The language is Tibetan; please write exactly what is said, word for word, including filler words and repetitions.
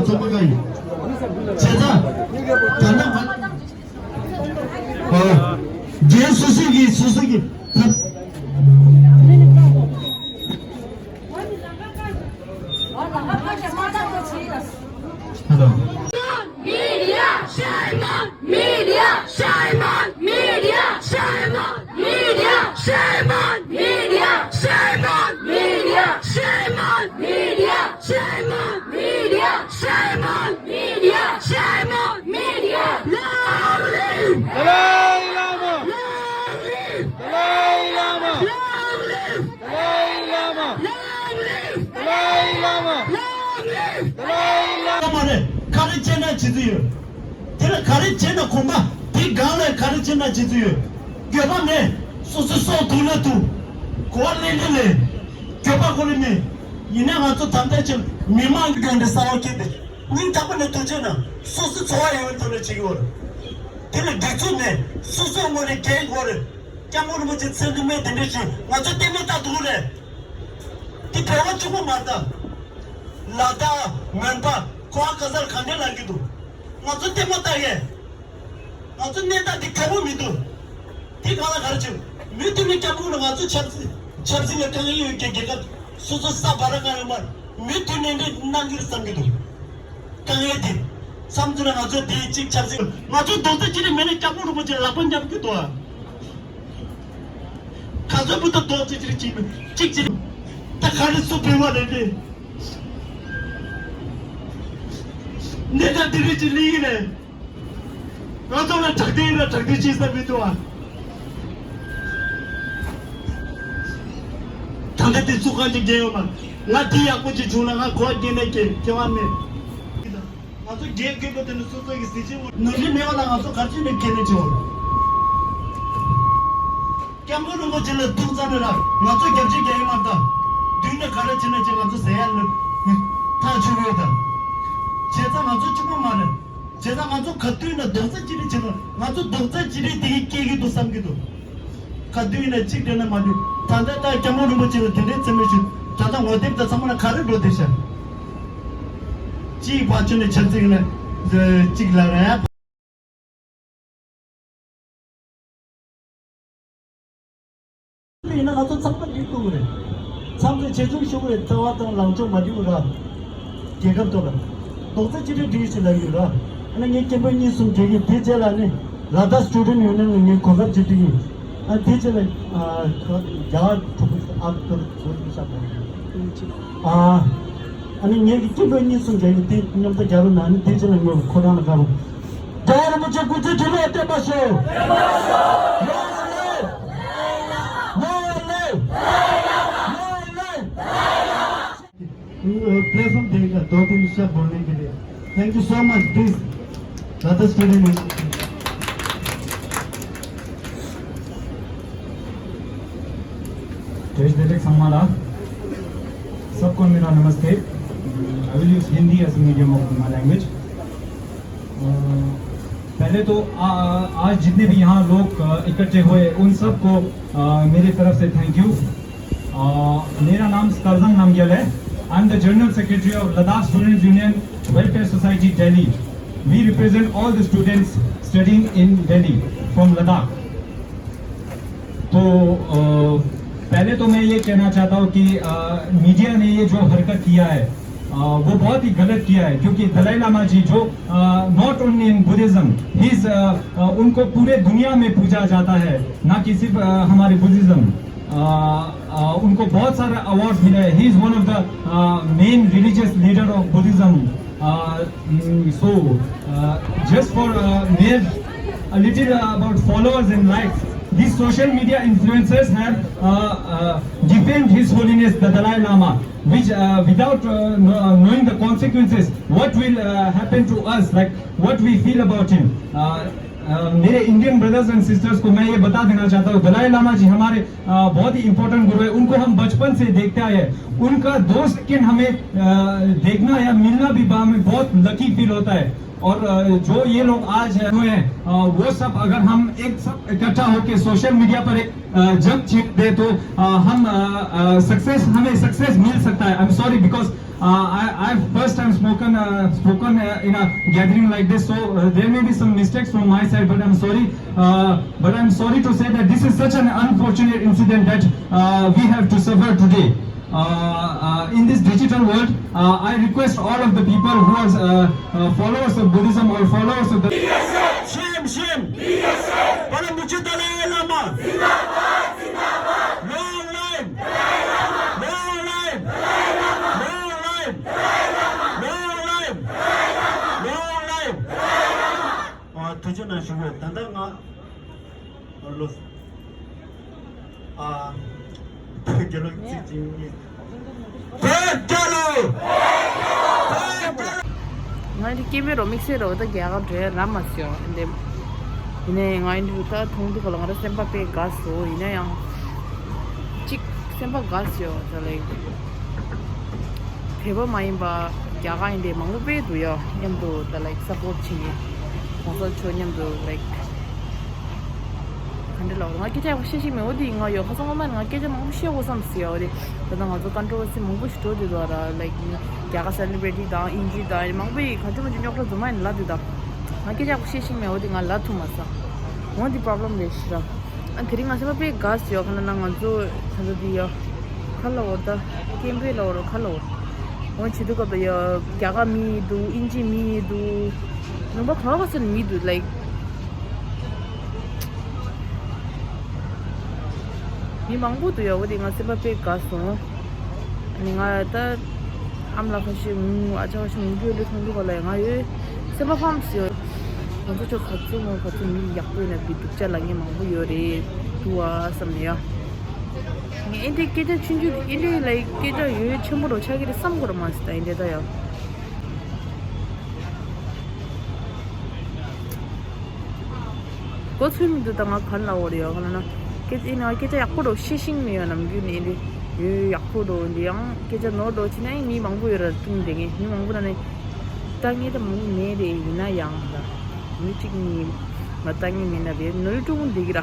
ཚོགས་པ་ག་ཡིན། བྱས་ཙང་། ད་ལྟ་ང་། ཨོ། རྒན་སོ་སོ་གི་སོ་སོ་གི་ཐབས། ཧ་ལོ། Media, shame on media, shame on media, shame on media, shame on media, shame on media, shame on media, shame on media, shame on media, shame on media. Long live! Dalai Lama! Long live! Dalai Lama! Long live! Dalai Lama! Long live! Dalai Lama! Long live! Dalai Lama! ག་རེ་བྱས་ན་བྱེད་ཀྱི་ཡོད། དེ་ལ་ག་རེ་བྱས་ན་གོམ་པ་དེ་སྒང་ལ་ག་རེ་བྱས་ན་བྱེད་ཀྱི་ཡོད། འགྱོད་པ་མེད། སོ་སོའི་སྲོག་ཐུག་ལ་ཐུག་གོ་བ་ལེན་ལེན་ལེན། འགྱོད་པ་ཁོ་རེ་མེད། ཡིན་ན་ང་ཚོ་ད་ལྟ་ཅིག་མི་མང་གི་དགོན་སྡེ་གསར་པ་བསྐྱིས་ཏེ། སྙིང་ཐག་པ་ནས་ཐུགས་རྗེ་གནང་། སོ་སོའི་འཚོ་བ་ཡོང་ཐུབ་ན་བྱེད་ཀྱི་ཡོད་རེད། དེ་ལ་སྒྲིག་འཛུགས་མེད། སོ་སོའི་ངོས་ནས་འགན་དགོས་རེད། སྐྱབས་མགོན་རིན་པོ་ཆེ་མཚན་ཐོག་མེད་དེ་འདྲ་ཞིག་ང་ཚོ་ལྟད་མོ་ལྟ་འདུག་རེད། དེ་བོད་པ་གཅིག་པོ་མ་ལྟ། ལ་དྭགས་མོན་པ་ཁོ་ཨ་ག་སར་ག་འདྲ་ལབ་ཀྱི་འདུག་ང་ཚོ་ལྟད་མོ་ལྟ་ཡས། ང་ཚོ་གནས་སྟངས་འདི་ག་པོ་མི་འདུག་དེ་གང་ལ་ག་རེ་བྱུང་། མུ་མཐུད་ནས་སྐྱབས་མགོན་ལ་ང་ཚོ་ཆབ་སྲིད་ཆབ་སྲིད་ལ་དཀའ་ངལ་ཡོད་མཁན་རྒྱལ་ཁབ་སོ་སོ་ས་བ་ར་གང་ཡོད་མར་མུ་མཐུད་ནས་འདྲི་གནང་གི་རེད་བསམ་གྱི་འདུག་དཀའ་ངལ་དེ། མཚམས་ཚོ་ལ་ང་ཚོ་དེ་གཅིག་ཆབ་སྲིད་ང་ཚོ་རྡོག་རྩ་གཅིག་སྒྲིལ་མེད་ན་སྐྱབས་མགོན་རིན་པོ་ཆེ་ལག་པ་མཉམ་གྱི་འདུག་ཨ། ག་ཚོད་བུ་ད་རྡོག་རྩ་གཅིག་སྒྲིལ་གཅིག་མེད་གཅིག་གཅིག་ད་ག་རེ་སུ་ཕེབས་པ་རེད་དེ། གནས་སྟངས་དེ་རིགས་ཀྱི་ལི་ཡིན་ནས། ང་ཚོ་ལ་དྲག་དེ་ཡིན་ན་དྲག་དེ་བྱེད་ས་མི་འདུག་ཨ། ད་ལྟ་དེ་ཚུགས་ཁང་གཅིག་རྒྱལ་ཡོད་མ། ང་དེ་ཡག་པོ་ཅིག་བྱུང་ན་ང་གོ་བ་རྒྱན་ནས་སྐྱེ་སྐྱེ་བ་མེད། ང་ཚོ་རྒྱལ་དགོས་པ་དེ་ནི་སོ་སོ་གི་གཟི་བརྗིད་ནོར་འཁྲུལ་མེད་པ་ལ་ང་ཚོ་ག་ཚོད་ནས་ཁས་ལེན་བྱེད་འོང་། སྐྱབས་མགོན་རིན་པོ་ཆེ་ལ་ཐུག་ཙམ་ནས་ར་ང་ཚོ་རྒྱབ་ཆེ་རྒྱག་ཡིན་མ་གཏོགས་མདུན་ནས་ག་རེ་བྱེད་ན་བྱེད་ང་ཚོ་ཟེར་ཡ་ལ་ཐག་ཆོད་ཡོད་ད། བྱས་ཙང་ང་ཚོ་གཅིག་པོ་མ་རེད། བྱས་ཙང་ང་ཚོ་ག་དུས་ན་རྡོག་རྩ་གཅིག་སྒྲིལ་བྱེད་དགོས། ང་ཚོ་རྡོག་རྩ་གཅིག་སྒྲིལ་དེ་གིས་སྐྱེ་གི་འདུག་བསམ་གི་འདུག་ག་དུས་ན་གཅིག་བསྒྲིལ་ན་མ་འགྲིག་ད་ལྟ་ད་སྐྱབས་མགོན་རིན་པོ་ཆེ་ལ་དེ་འདྲའི་མཚན་སྨད་ཞུ། ད་ལྟ་ངོ་དེབ་དང་ཚང་མ་ལ་ག་རེ་འགྲོ་བསྡད་ཤག་གཅིག་ཕར་ཕྱིན་ནས་ཆབ་སྲིད་ལ་གཅིག་ལ་རེད། ཡིན་ན་ང་ཚོ་ཚང་མ་ཡིད་ཁུག་རེད། ཚང་མས་ཆེ་ཆུང་ཤོད་རེད། རྩ་བ་དང་ལངས་ཕྱོགས་མ་འགྲིག་ར། རྒྱལ་ཁབ་ཐོག་ལ་རྡོག་རྩ་གཅིག་སྒྲིལ་སྒྲིལ་ཞིག་ལ་ཡོད་ར། ཨ་ནི་ངའི་སྐད་འབོད་གཉིས་གསུམ་རྒྱག་གི་དེ་རྗེས་ལ་ནི་ལ་དྭགས་སི་ཊུ་ཌེན་ཊི་ཡུ་ནི་ཡན་ལ་ངས་གོ་སྐབས་ཅིག་སྤྲད་ཀྱི་ཡིན། ཨ་དེ་རྗེས་ལ་ཨ་རྒྱ་གར་གྲོགས་པོ་ཨ་ཁུ་ཚོ་ཤ་ཨ་ཨ་ནི་ངའི་སྐད་འབོད་གཉིས་གསུམ་རྒྱག་གི་དེ་མཉམ་དུ་རྒྱག་རོགས་གནང་། ཨ་ནི་དེ་རྗེས་ལ་ངས་ཁོ་རང་ལ་དགའ་རོགས། རྒྱལ་བ་རིན་པོ་ཆེ་སྐུ་ཚེ་ཁྲི་ལོ་བརྟན་པར་ཤོག་བརྟན་པར་ཤོག Long live! Long live! Long live! Long live! Platform देगा दो तीन शब्द बोलने के लिए। Thank you so much. Please, let us student. जय श्री देव संगमाला। सबको मेरा नमस्ते। I will use Hindi as a medium of my language. अ, पहले तो आ-, आज जितने भी यहाँ लोग, अ, इकट्ठे हुए, उन सबको, अ, मेरी तरफ से thank you। अ, मेरा नाम स्कर्जंग नामग्याल है। I am the General Secretary of Ladakh Students Union Welfare Society, Delhi. We represent all the students studying in Delhi from Ladakh. तो, अ, पहले तो मैं ये कहना चाहता हूँ कि, अ, मीडिया ने ये जो हरकत किया है, अ, वो बहुत ही गलत किया है, क्योंकि दलाई लामा जी जो, अ, not only in Buddhism, he is, अ, अ, उनको पूरे दुनिया में पूजा जाता है, ना कि सिर्फ, अ, हमारे बुद्धिज़्म। अ, अ, उनको बहुत सारा अवार्ड्स मिला है। He is one of the, a, main religious leader of Buddhism. Uh, mm, so, uh, just for, uh, mere, a little, uh, about followers and likes, these social media influencers have, uh, uh, defamed His Holiness the Dalai Lama, which, uh, without, uh, kno-, uh, knowing the consequences, what will, uh, happen to us, like, what we feel about him. Uh, uh, मेरे Indian brothers and sisters को मैं ये बता देना चाहता हूँ, दलाई लामा जी हमारे, अ, बहुत ही इंपॉर्टेंट गुरु है। उनको हम बचपन से देखते आए हैं। उनका दो सेकंड हमें, अ, देखना या मिलना भी बा-, हमें बहुत लकी फील होता है। और अ, जो ये लोग आज हुए हैं, अ, वो सब अगर हम एक सब इकट्ठा होके सोशल मीडिया पर एक अ, जंग छेड़ दे तो अ, हम सक्सेस हमें सक्सेस मिल सकता है. I'm sorry because I first time spoken spoken in a gathering like this, so there may be some mistakes from my side, but I'm sorry, but I'm sorry to say that this is such an unfortunate incident that we have to suffer today. In this digital world, I request all of the people who are followers of Buddhism or followers of the Shame, shame! परम पूज्य दलाई Lama! Long live! Long live! Long live! Long live! Long live! ཨ། ཐུགས་རྗེ་གནང་ཞུ་གི་ཡོད། ད་ལྟ་ང་ལོ། ཨ། བོད་རྒྱལ་ལོ་གཅིག་ཅིང་། བོད་རྒྱལ་ལོ། ང་འདི་སྐད་མེད་རོ་དམིགས་བསལ་རོ། ད་རྒྱ་གར་འགྲོ་ཡ་རག་མ་སོང་། འདི་ཡིན་ནའི་ང་འདི་ད་མཐོང་དུས་ག་ལ་ང་རང་སེམས་པ་དཔེ་དགའ་སོང་། ཡིན་ན་ཡང་གཅིག་སེམས་པ་དགའ་སོང་། ད་ལའིག་བོད་པ་མ་ཡིན་པ་རྒྱ་གར་ཡིན་དེ་མང་པོ་དཔེ་འདུག་ཡ། མཉམ་དུ་ད་ལའིག་སཔོར་ཊི་བྱེད་མཁན་གོང་ས་མཆོག་མཉམ་དུ་ལའིག་ག་འདྲ་ལབ་དགོས་རེད། ང་སྐད་ཆ་ཡག་པོ་བཤད་ཤེས་མེད། འོ་དེ་ང་ཡོད་ཁ་སང་ངོ་མ་ནས་ང་སྐད་ཆ་མང་པོ་བཤད་དགོས་བསམ་སྲིད་ཡ། འོ་དེ་ད་ལྟ་ང་ཚོ་ཀོན་ཊོ་ཝར་སི་མང་པོ་ཞིག་འགྲོ་བསྡད་འདུག་ར། ལའིག་རྒྱ་གར་སེ་ལི་བྷི་རི་ཊི་དང་དབྱིན་ཇི་དང་མང་པོ་ཡིས་ག་ཚོད་མ་ཚོད་རྙོག་དྲ་རྫུན་མ་ཡིན་ལབ་བསྡད། ད་ང་སྐད་ཆ་ཡག་པོ་བཤད་ཤེས་མེད། འོ་དེ་ང་ལབ་ཐུབ་མ་སོང་། འོ་དེ་པོ་རོབ་ལེམ་རེད་ཤི་ར། ཨ། དེ་རིང་ང་སེམས་པ་དཔེ་དགའ་སོང་ཡ། ག་ལབ་ན་ང་ཚོ་ད་ལྟ་དེ་ཡ་ག་ལབ་དགོས་རེད། ད་ཀེམ་པེ་ལབ་དགོས་རེད། ག་ལབ་དགོས་རེད། འོ་བྱེད་དུས་སྐབས་ལ་ཡ་རྒྱ་གར་མི་འདུག་དབྱིན་ཇི་མི་འདུག་ནང་པ་ག་བ་སར་མི་འདུག་ལའིག་མི་མང་པོ་འདུག་ཡ། འོ་དེ་ང་སེམས་པ་དཔེ་དགའ་སོང་། ཨ་ནི་ང་ད་ཨ་མ་ལགས་ཁ་ཤས་ངུ། ཨ་ཅག་ཁ་ཤས་ངུ་རྒྱུ་འདི་མཐོང་དུས་ག་ལ་ཡ་ང་ཡོད་སེམས་པ་ཕམ་སོང་ཡ། ང་ཚོ་ཆོ་ག་ཚོད་མོ་ག་ཚོད་མི་ཡག་པོ་ཡིན་ན་འདི་སྡུག་ཅག་ལབ་མཁན་མང་པོ་ཡོད་རེད་འདུག་ཨ་བསམ་ནས་ཡ། ངས་ཨེ་འདྲའི་སྐད་ཆ་ཆུང་ཆུང་ཨེ་འདྲའི་ལའིག་སྐད་ཆ་ཡོད་ཆེན་པོ་རོ་ཆགས་ཀྱི་རེད་བསམ་གི་རེད་མ་ཟད། ད་ཨེ་འདྲའི་ད་ཡ། མགོ་ཚོས་མི་འདུག་ད་ང་ག་རེ་ལབ་དགོས་རེད་ཡ། ག་ལབ་ན་སྐད་ཆ་ཡིན་ན་སྐད་ཆ་ཡག་པོ་འདྲ་བཤད་ཤེས་མེད་ཡ། ནམ་རྒྱུན་ནས་འདི་ཡོད་ཡག་པོ་འདྲ་འདི་ཡང་སྐད་ཆ་ནོར་འདྲ་བྱས་ན་ཡང་མི་མང་པོ་ཡོད་ར། ཀྲུང་དེ་ངས་མི་མང་པོ་ན་ནས་ད་ངས་ད་མང་པོ་མེད་རེད། ཡིན་ན་ཡང་ད་མི་གཅིག་གཉིས་མ་ད་ངས་མེད་ན་རེད། ནོར་ཀྲུང་འདི་གི་ར།